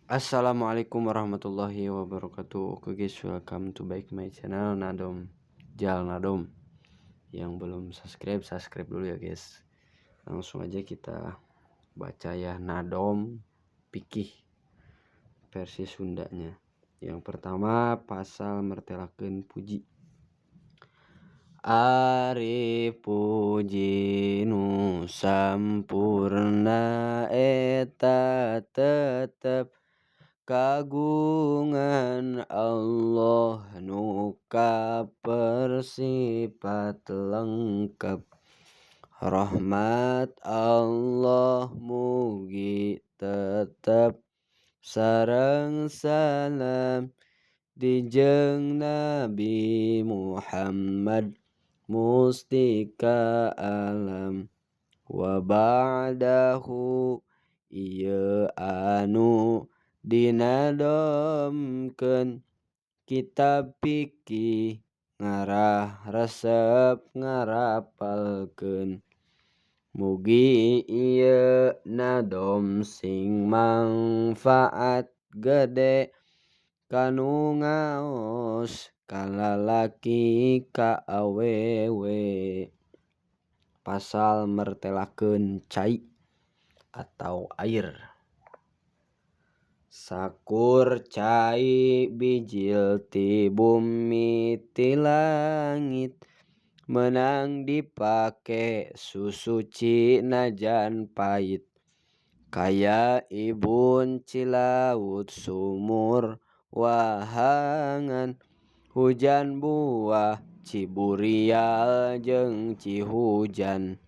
Assalamualaikum warahmatullahi wabarakatuh. Oke guys, welcome to back my channel Nadom Jal Nadom. Yang belum subscribe, subscribe dulu ya guys. Langsung aja kita baca ya Nadom Fikih versi Sundanya. Yang pertama, pasal mertelakeun puji. Ari puji nu sampurna eta tetep kagungan Allah nu kapersifat lengkap. Rahmat Allah mugi tetep sareng salam dijeng Nabi Muhammad mustika alam. Wa ba'dahu ieu anu dinadomkeun kitab fikih ngarah resep ngarapalkeun. Mugi ieu nadom sing mangfaat gede kanu ngaos ka lalaki ka awewe. Pasal mertelakeun cai atau air. Sakur cai bijil ti bumi ti langit meunang dipake susuci najan pait. Kaya ibun cilaut sumur wahangan hujan buah ciburial jeung cihujan.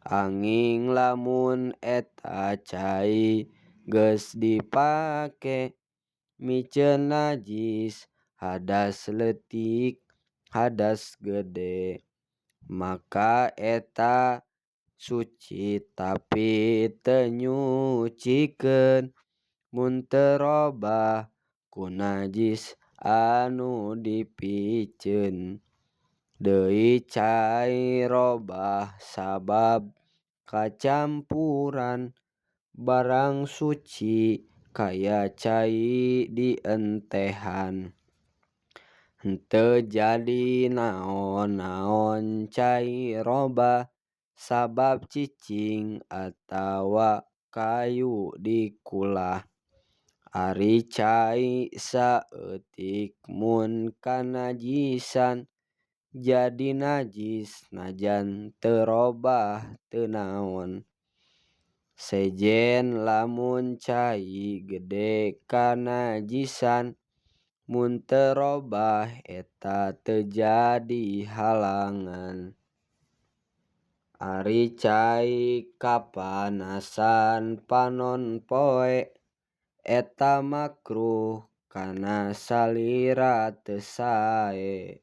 Anging lamun eta cai geus dipake miceun najis hadas leutik hadas gede. Maka eta suci tapi teu nyucikeun mun teu robah ku najis anu dipiceun. Deui cai robah sabab kacampuran barang suci kaya cai dientehan. Henteu jadi naon-naon cai robah sabab cicing atawa kayu dikulah. Ari cai saeutik mun kanajisan jadi najis najan teu robah teu naon. Sejen lamun cai gede kanajisan mun teu robah eta teu jadi halangan. Ari cai kapanasan panon poe eta makruh kana salira teu sae.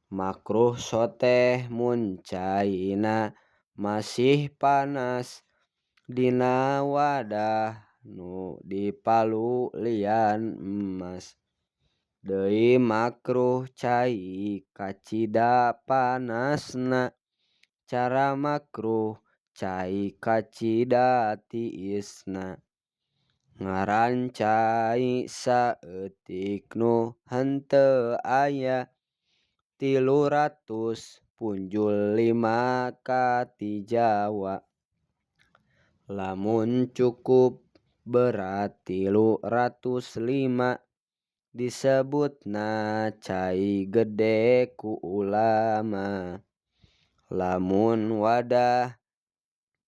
Makruh soteh mun caina masih panas dina wadah nu dipalu lian emas. Deui makruh cai kacida panasna cara makruh cai kacida tiisna. Ngaran cai saeutik nu henteu aya 305 ka ti Jawa. Lamun cukup berat 305 disebutna cai gede ku ulama. Lamun wadah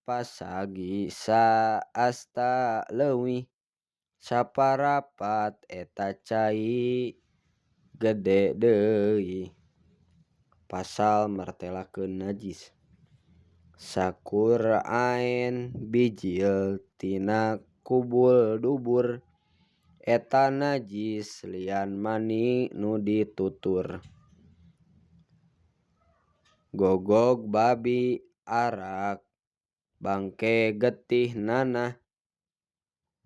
pasagi saasta leuwih saparapat eta cai gede deui. Pasal mertelakeun najis. Sakur aen bijil tina kubul dubur eta najis lian mani nu ditutur. Gogog babi arak bangke getih nanah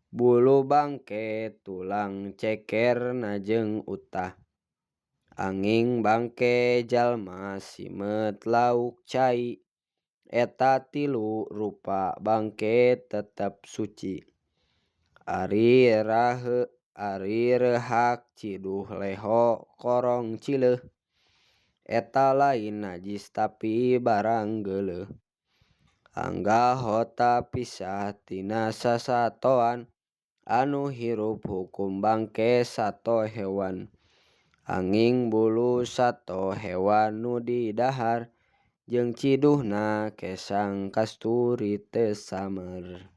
bulu bangke tulang cekerna jeung utah. Anging bangke jalma simeut lauk cai eta tilu rupa bangke tetep suci. Ari reurhak ciduh leho korong cileuh eta lain najis tapi barang geuleuh. Anggahota pisah tina sasatoan anu hirup hukum bangke sato hewan. Anging bulu sato hewan nu didahar jeung ciduhna kesang kasturi teu samer.